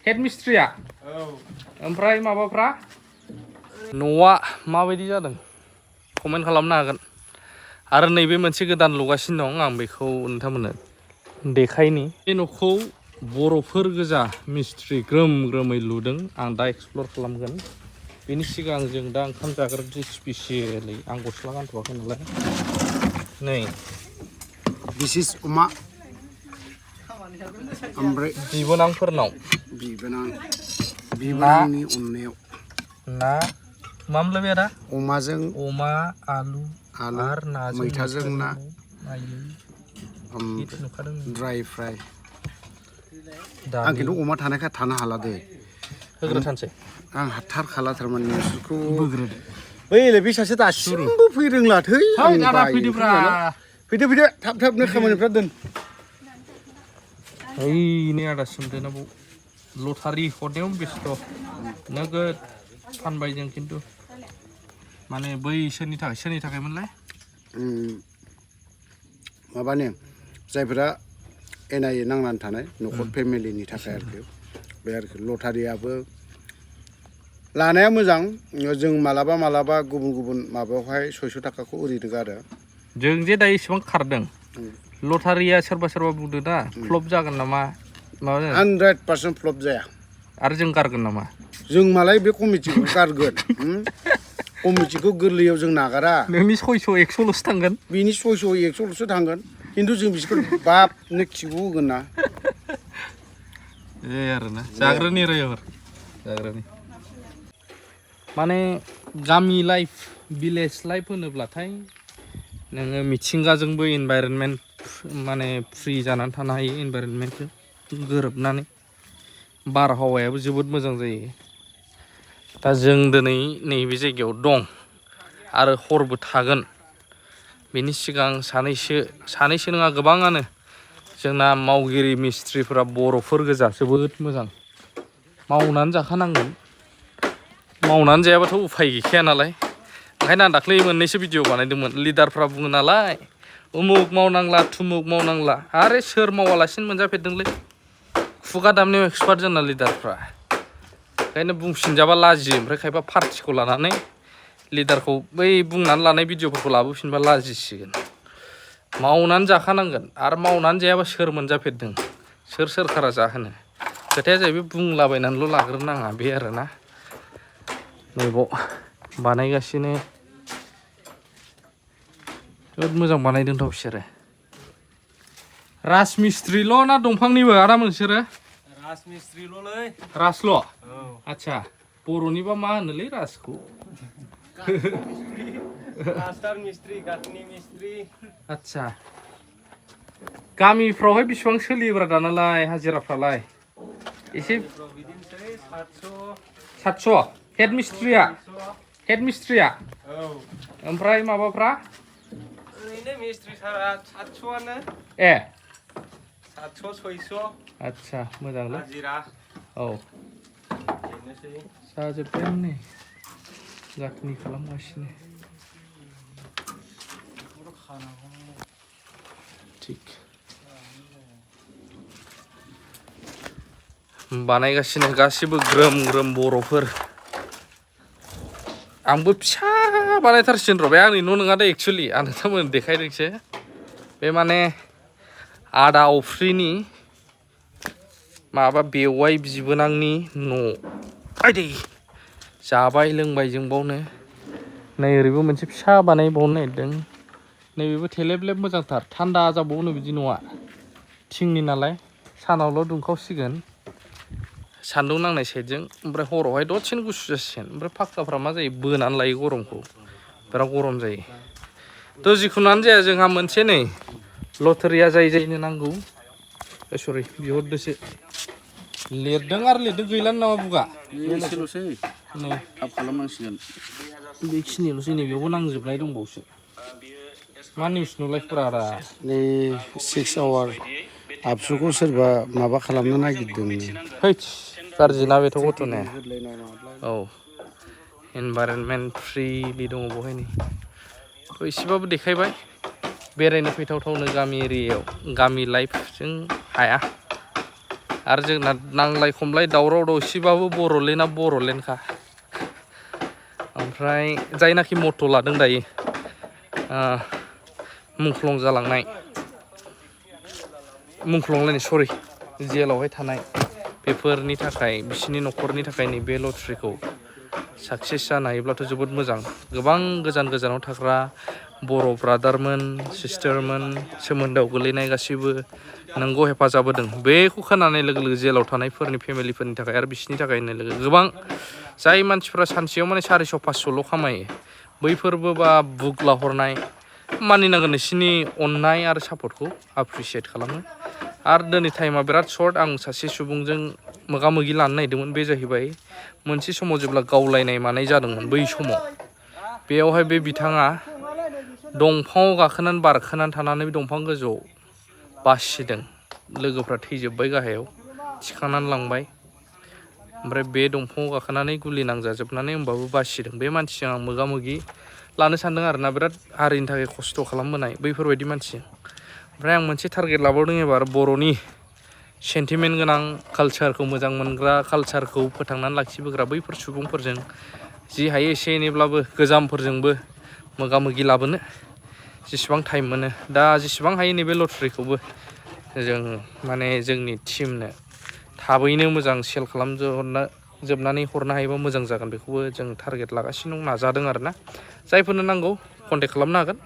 Head मिस्ट्रिया ओमफ्राय माबाफ्रा न'आ माबायदि जादों कमेन्ट खालामनो हागोन आरो नैबे मोनसे गोदान लुगासिनो दं आं बेखौ नोंथांमोननो देखायनि बे न'खौ बर'फोर गोजा मिस्ट्रि ग्रोम ग्रोमै लुदों आं दा एक्सप्लर खालामगोन बेनि सिगां जों दा ओंखाम जाग्रा स्पेसियेलि आं गस्ला गानथ'वाखै नालाय नै This is Uma. Ambre. बिबोनांफोरनाव बिबोनांनि अननायाव ना मा मोनलाय बे आदा अमाजों अमा आलु आरो नाजों मैथाजों ना नुखादों ड्राई फ्राई आं दानि खिन्थु अमा थानायखाय थानो हाला दे होग्रोथारसै आं हाथारखाला थारमाने नोंसोरखौ बोग्रोदो बैलाय बे सासे दासिमबो फैरोंलाथै आदा फैदोब्रा फैदो फैदो थाब थाबनो खामानिफ्रा दोन ओइ नै आदा सोमदोना बाव लटारि हरनायाव बेस्थ' नोगोद फानबाय जों खिन्थु माने बै सोरनि थाखायमोनलाय माबानो जायफोरा एनआइए नांनानै थानाय न'खर फेमिलिनि थाखाय आरोखि बे आरोखि लटारियाबो लानाया मोजां जों मालाबा गुबुन माबायावहाय 600 थाखाखौ ओरैनो गारो जों जे दायो इसेबां खारदों लटारिया सोरबा बुंदो दा फ्लप जागोन नामा 100% फ्लप जाया आरो जों गारगोन नामा जों मालाय बे कमिटिखौ गारगोन कमिटिखौ गोरलैयाव जों नागारा नोंनि 600 100ल'सो थांगोन बिनि 600 100ल'सो थांगोन खिन्थु जों बिसोरखौ बाबनो खिबु होगोन ना ए आरोना जाग्रानि जाग्रानि माने गामि लाइफ भिलेज लाइफ होनोब्लाथाय नोङो मिथिंगाजोंबो इनभाइरनमेन्ट माने फ्रि जानानै थानो हायो इनभाइरनमेन्टजों गोरोबनानै बारहावायाबो जोबोद मोजां जायो दा जों दिनै नैबे जायगायाव दं आरो हरबो थागोन बेनि सिगां सानैसो नङा गोबाङानो जोंना मावगिरि मिस्ट्रिफोरा बर'फोर गोजा जोबोद मोजां मावनानै जाखानांगोन मावनानै जायाबाथ' उफाय गैखाया नालाय ओंखायनो आं दाख्लै मोननैसो भिडिअ बानायदोंमोन लिडारफ्रा बुङो नालाय उमुक मावनांला थुमुक मावनांला आरे सोर मावालासिनो मोनजाफेरदोंलै खुगा दामनायाव एक्सपार्ट जोंना लिडारफ्रा ओंखायनो बुंफिनजाबा लाजियो ओमफ्राय खायफा पार्टिखौ लानानै लिडारखौ बै बुंनानै लानाय भिडिअफोरखौ लाबोफिनबा लाजिसिगोन मावनानै जाखानांगोन आरो मावनानै जायाबा सोर मोनजाफेरदों सोर सोरखारा जाहोनो खोथाया जाहैबाय बुंलाबायनानैल' लाग्रोनाङा बे आरोना नैबाव बानायगासिनो जोबोद मोजां बानायदोंथ' बिसोरो राजमिस्ट्रिल' ना दंफांनिबो आदा मोनसोरो राजमिस्ट्रिल'लै राजल' आच्छा बर'निबा मा होनोलै राजखौ प्लास्टार मिस्ट्रि काटनि मिस्ट्रि आच्छा गामिफ्रावहाय बेसेबां सोलियोब्रा दानालाय हाजिराफ्रालाय एसे बिदिनोसै 700 हेड मिस्ट्रिया ओमफ्राय माबाफ्रा ओरैनो मिस्ट्रि सारा 700आनो ए 700 600 आच्छा मोजांलै हाजिरा औ बेनोसै जाजोब्बायानो नै गाथनि खालामगासिनो थिग बानायगासिनो गासिबो ग्रोम बर'फोर आंबो फिसा बानायथारसिगोन र' बे आंनि न' नङा दे एक्सुवेलि आं नोंथांमोन देखायदोंसो बे माने आदा अफ्रिनि माबा बेवाइ बिबोनांनि न' आइदै जाबाय लोंबाय जों बावनो नै ओरैबो मोनसे फिसा बानायबावनो नागिरदों नैबेबो थेलेबलेब मोजांथार थान्दा जाबावनो बिदि नङा थिंनि नालाय सानावल' दुंखावसिगोन सान्दुं नांनाय साइडजों ओमफ्राय हरावहाय दसेनो गुसु जासिगोन ओमफ्राय फाक्काफ्रा मा जायो बोनानै लायो गरमखौ बिराद गरम जायो थ' जिखुनुआनो जाया जोंहा मोनसे नै लटारिया जायनो नांगौ सरि बिहरदोसो लिरदों गैलानो नामा बुगा एसेल'सै नै थाब खालामनांसिगोन बेखिनिल'सै नै बेयावबो नांजोबनाय दंबावसो मा निउस नुलायखोब्रा आदा नै 6 आवार आबसुखौ सोरबा माबा खालामनो नागिरदों हैद गाज्रि ना बेथ' गथ'ने औ इनभाइरनमेन्ट फ्रिलि दङ बेवहाय नै एसेबाबो देखायबाय बेरायनो फैथावथावनो गामि एरियायाव गामि लाइफजों हाया आरो जोंना नांलाय खमलाय दावराव दावसिबाबो बर'लेण्डआ बर'लेण्डखा ओमफ्राय जायनाखि मट' लादों दायो मुंख्लं जालांनाय मुंख्लंलायनाय सरि जेलावहाय थानाय बेफोरनि थाखाय बिसोरनि न'खरनि थाखाय नैबे लटारिखौ साक्सेस जानो हायोब्लाथ' जोबोद मोजां गोबां गोजान गोजानाव थाग्रा बर' ब्रादारमोन सिस्टारमोन सोमोन्दोआव गोलैनाय गासैबो नोंगौ हेफाजाब होदों बेखौ खोनानाय लोगो लोगो जेलाव थानायफोरनि फेमिलिफोरनि थाखाय आरो बिसोरनि थाखाय होननाय लोगो गोबां जाय मानसिफ्रा सानसेयाव माने 400 500ल' खामायो बैफोरबो बा बुक लाहरनाय मानिनांगोन बिसोरनि अननाय आरो सापर्टखौ एप्रिसियेट खालामो आरो दिनै टाइमा बिराद सर्ट आं सासे सुबुंजों मोगा मोगि लानो नागिरदोंमोन बे जाहैबाय मोनसे समाव जेब्ला गावलायनाय मानाय जादोंमोन बै समाव बेयावहाय बे बिथाङा दंफाङाव गाखोनानै बारखोनानै थानानै बे दंफां गोजौआव बासिदों लोगोफ्रा थैजोब्बाय गाहायाव थिखांनानै लांबाय ओमफ्राय बे दंफाङाव गाखोनानै गुलि नांजाजोबनानै होमबाबो बासिदों बे मानसिजों आं मोगा मोगि लानो सानदों आरोना बिराद हारिनि थाखाय खस्थ' खालामबोनाय बैफोरबायदि मानसि ओमफ्राय आं मोनसे टारगेट लाबावदों एबार बर'नि सेन्टिमेन्ट गोनां कालचारखौ मोजां मोनग्रा कालचारखौ फोथांनानै लाखिबोग्रा बैफोर सुबुंफोरजों जि हायो एसे एनैब्लाबो गोजामफोरजोंबो मोगा मोगि लाबोनो जेसेबां टाइम मोनो दा जेसेबां हायो नैबे लटारिखौबो जों माने जोंनि टिमनो थाबैनो मोजां सेल खालामजोबनानै हरनो हायोबा मोजां जागोन बेखौबो जों टारगेट लागासिनो दं नाजादों आरोना जायफोरनो नांगौ कन्टेक्ट खालामनो हागोन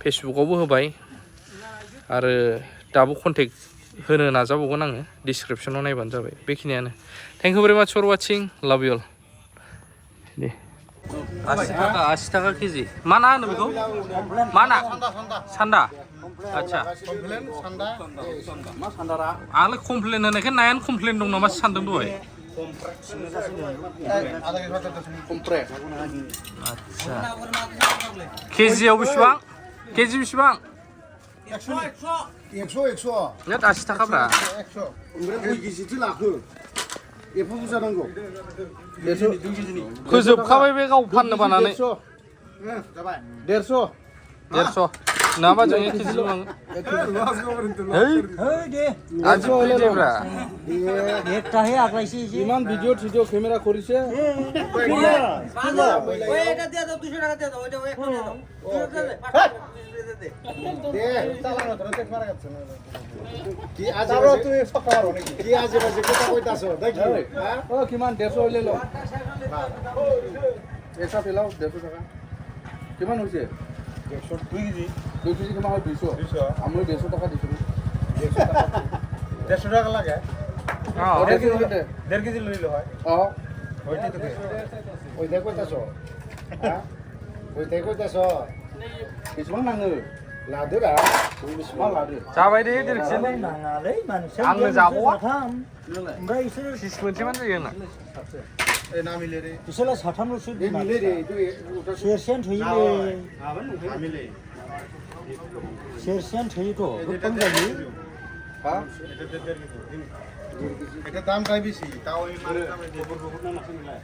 फेसबुकआवबो होबाय आरो दाबो कन्टेक्ट होनो नाजाबावगोन आङो डिसक्रिपसनाव नायबानो जाबाय बेखिनियानो थेंक इउ भेरि माच फर वाचिं लाभ इउ अल दे 80 थाखा केजि मा ना होनो बेखौ मा ना सान्दा आच्छा आंलाय कमप्लेन होनायखाय नायानो कमप्लेन दं नामा सानदों दहाय आच्छा केजियाव बेसेबां केजि बेसेबां 100 बिराद 80 थाखाब्रा ओमफ्राय केजिथो लाखो एफा बुरजा नांगौ फोजोबखाबाय बे गाव फाननो बानानै 150 नङाबा जों 1 केजि लाङो আজি হইলেब्रा একটা হে আগাইছি যে ইমান ভিডিও ভিডিও ক্যামেরা করিছে ওই এটা দিয়ে দাও 200 টাকা দিয়ে দাও ওইটা 100 দিয়ে দাও 200 দে দে চালানো তোরা চেক মারা গেছে কি আজে তুই সকাল কি আজে বাজে কথা কইতাছো দেখি হ্যাঁ ও কিমান 150 হইলে লো এটা পেলাও 150 টাকা কিমান হইছে 2 কেজি কিমান হয় 200 আমি 150 টাকা দিছো 150 টাকা লাগে হ্যাঁ 1.5 কেজি লইলো হয় ওইটাই তো ওই দেখো কইতাছো হ্যাঁ ওই দেখো কইতাছো बेसेबां नाङो लादोरा बेसेबां लादो जाबाय दे दिरेक्सन नाङालै मानसिया आंनो जाबावा ओमफ्राय इसोर फिस मोनसेमान जायो आंना ए ना मिले रे इसोरला साथामल'सो ए मिले रे तो सेरसेन थैयोलै सेरसेन थैयोथ' गोबां जायो हा এটা দাম কাই বেশি তাও এই মানে বহুত বহুত না